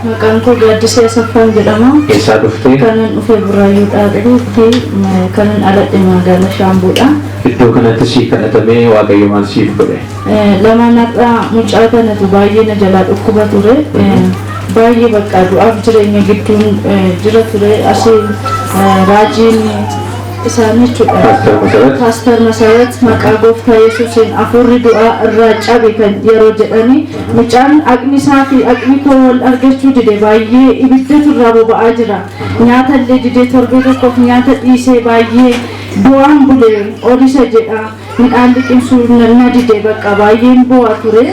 Maqaan koo Gaaddisee Asaffaan jedhama. Eessaa dhuftee? Kanan dhufe Buraayyuudhaa dhufuutti, kanan aladhe magaalaa Shaambuudha. Iddoo kanatti sii kadhatamee Waaqayyo maal siif godhe? Lamaan har'aa mucaa kanatu baay'ee na jalaa dhukkuba ture. Baay'ee bakka du'aaf jireenya gidduun jira ture. Asii raajiin isaanii jechuudha. Paaster Masarat. Paaster Masarat maqaa gooftaa Yesuusiin hafuurri du'aa irraa cabe kan yeroo jedhani, mucaan aqni isaa fi aqni koo wal argachuu dide, baay'ee ibiddatu irraa boba'aa jira. Nyaata illee didee, torbee tokkoof nyaata dhiisee, baay'ee bu'aan bule olisa jedha. Midhaan liqimsuu na dide, bakka baay'een bu'aa ture.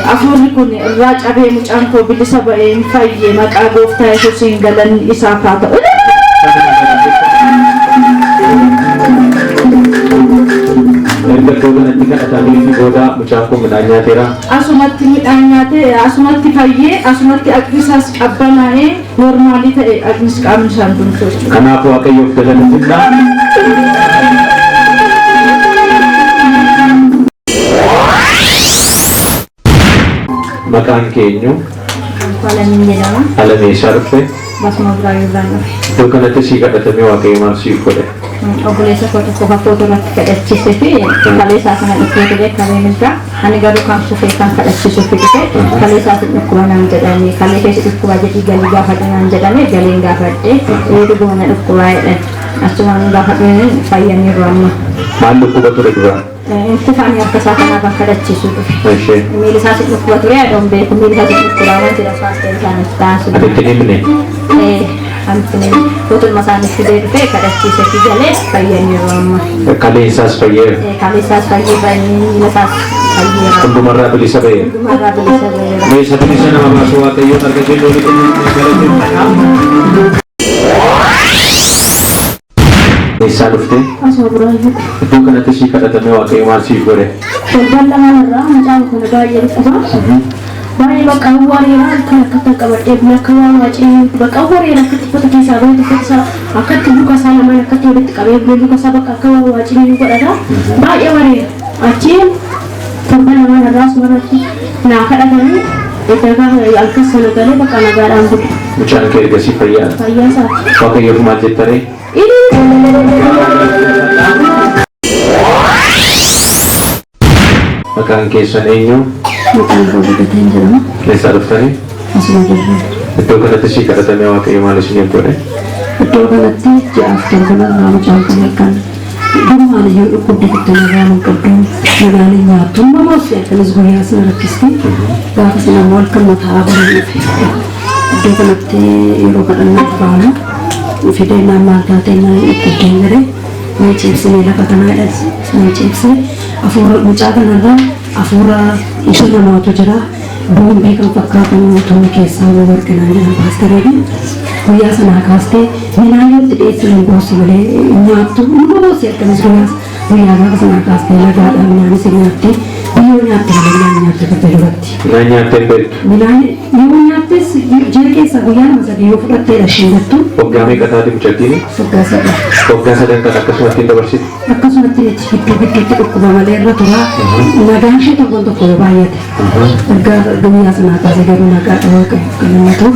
Hafuurri kun irraa cabee, mucaan koo bilisa ba'ee hin fayye. Maqaa gooftaa Yesuusiin galanni isaaf haa ta'u. Erga iddoo kanatti kadhatamee fi booda mucaan kun midhaan nyaateera? Asumatti midhaan nyaatee, asumatti fayyee, asumatti aqni isaas qabbanaa'ee, normaalii ta'e, aqnis qaamni isaan hundumtuu jechuudha. Kanaaf Waaqayyoof galata fidnaa. Maqaan keenyu? Alamin jedhama. Alamee, eessaa dhufte? Basuma Buraayyuu irraan dhufe. Iddoo kanatti sii kadhatamee Waaqayyo maal siif godhe? Obboleessa koo tokko fakkoota irratti kadhachiisee fi kalee isaa sana dhukkee ture, kalee mirgaa. Ani garuu kan kufee kan kadhachiisuuf dhufe, kalee isaatiin dhukkuba naan jedhame, kalee keessa dhukkuba jedhii galii gaafadhu naan jedhame. Galiin gaafadhe, ee dhuguma na dhukkubaa jedhan. Achumaan gaafadhu, fayyaniiru amma. Maal dhukkuba ture dura? Kufaan harka isaa kanaaf kan kadhachiisuu dhufe. Ishee. Miila isaas dhukkuba ture, adoon beeku miila isaas dhukkubaa waan jedhan paaster isaaniif taasisu. Ati itti himne? Anti footuma isaanii fidee dhufee kadhachiisee fi galee, fayyaniiru amma. Kalee isaas fayyeera? Kalee isaas fayyeera, miila isaas fayyeera. Hundumarraa bilisa ba'eera? Hundumarraa bilisa ba'eera. Meeshaa bilisa nama baasu Waaqayyoon arga jennu galateeffadha. Eessaa dhuftee? Asuma Buraayyuu. Iddoo kanatti sii kadhatamee Waaqayyo maal siif godhe? Torban lamaan irraa mucaan kun baay'ee dhukkuba. Baay'ee bakka wareera, halkan akkatti qabadhee bula, akka waan waacee bakka wareera, akkatti uffata keessaa bahee, uffata isaa akkatti luka isaa lamaan akkatti walitti qabee bulee, luka isaa bakka akka waan waacee ni godhata. Baay'ee wareera. Achiin torban lamaan irraa asuma irratti naa kadhatanii, edda gaafa halkan sana galee bakka nagaadhaan bule. Mucaan kee ergasii fayyaadha? Fayyaa isaati. Waaqayyoof maal jettaree? Maqaan keessan eenyu? Maqaan koo Guddateen jedhama. Eessaa dhuftanii? Asuma jirra. Iddoo kanatti sii kadhatamee Waaqayyo maal isiniif godhe? Iddoo kanatti ji'aaf torban irraa mucaan kun halkan durumaan iyyuu dhukkubni guddina irraa hin qabdu, nagaan hin nyaattu, namoos halkanis guyyaa sana rakkisti. Gaafa sana immoo halkan mataa barii dhufe. Iddoo kanatti yeroo kadhannaa baanu fidee, naan maal taatee naan dhukkubdeen jedhee, mee ciibsinee lafa kanaa jedhan. Sana ciibsee, hafuura mucaa kanarraa hafuura ija namaatu jira. Boombii kan fakkaatu mootonni keessaa wal arganaa jedhan paastereedhi. Guyyaa sanaa kaastee midhaan yoo itti dhiyeessan hin boossu malee nyaattu, nama boossi akkanis. Guyyaa gaafa sanaa kaastee nagaadhaan midhaanis hin nyaatte, biyyoo nyaatte malee midhaan nyaatte turte duratti. Midhaan nyaattee hin beektu? Midhaan yoo nyaattes ji'a keessaa guyyaa 2 3 yoo fudhatteedha isheen jettu. Waggaa meeqa taati mucattiin? Waggaa 3. Waggaa sadan kan akkasumatti hin dabarsite? Akkasumatti miti, gidduu gidduutti dhukkuba malee irra tura. Nagaan ishee tokkoon tokko yoo baay'ate. Ergaa guyyaa sanaa kaasee garuu nagaadha, Waaqayyoof galannatu.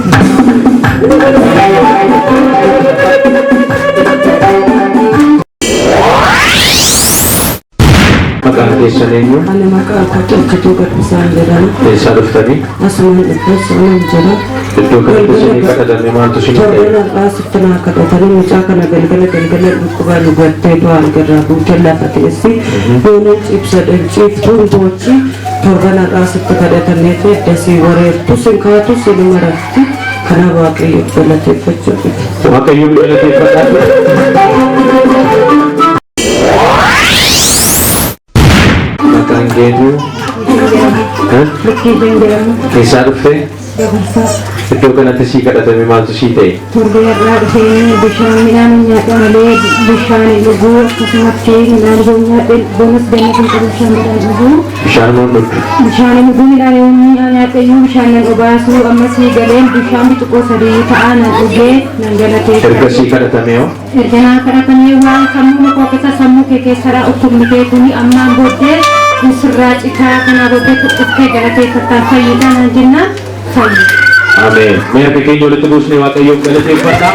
Maqaan keessan eenyu? Ani maqaan koo Tolchituu Gabbisaan jedhama. Eessaa dhuftanii? Asumaan dhufe, somaan jira. Iddoo kanatti isinii kadhatame maaltu isinii ta'e? Torban har'aa sitti naa kadhatanii, mucaa kana galgala galgala dhukkuba nu galtee du'aan irraa buutee lafa teessi. Yoona ciibsadhan ciiftuun boochi. Torban har'aa sitti kadhatamee fi dasii wareertu sin kaatu sin marafti. Kanaaf Waaqayyoof galateeffachuu dhufe. Waaqayyoon galateeffadhaa. Maqaan keenyu? Likkii jedhama. Eessaa dhuftee? Dabarsaa. Iddoo kanatti sii kadhatame maaltu sii ta'e? Torbee irraa dhufee bishaan midhaan hin nyaadhu malee bishaan hin dhuguu, akkasumatti midhaan yoo nyaadhe bonas ganna kan qabu bishaan midhaan dhuguu. Bishaan moo dhugdu? Bishaan hin dhuguu, midhaan yoo nyaadhe iyyuu bishaan nan obaasu. Ammas galeen bishaan bicuqoo 3 ta'a nan dhugee nan galatee. Erga sii kadhatame hoo? Erga naa kadhatamee waan sammuu koo keessa, sammuu kee keessadha, dhukkubni kee kuni ammaan booddee sirraa citaa, kanaa booddee dhuftee galateeffattaan fayyitaa naan jennaan fayyi. Ameen. Mee harka keenya walitti buusnee Waaqayyoof galateeffadhaa.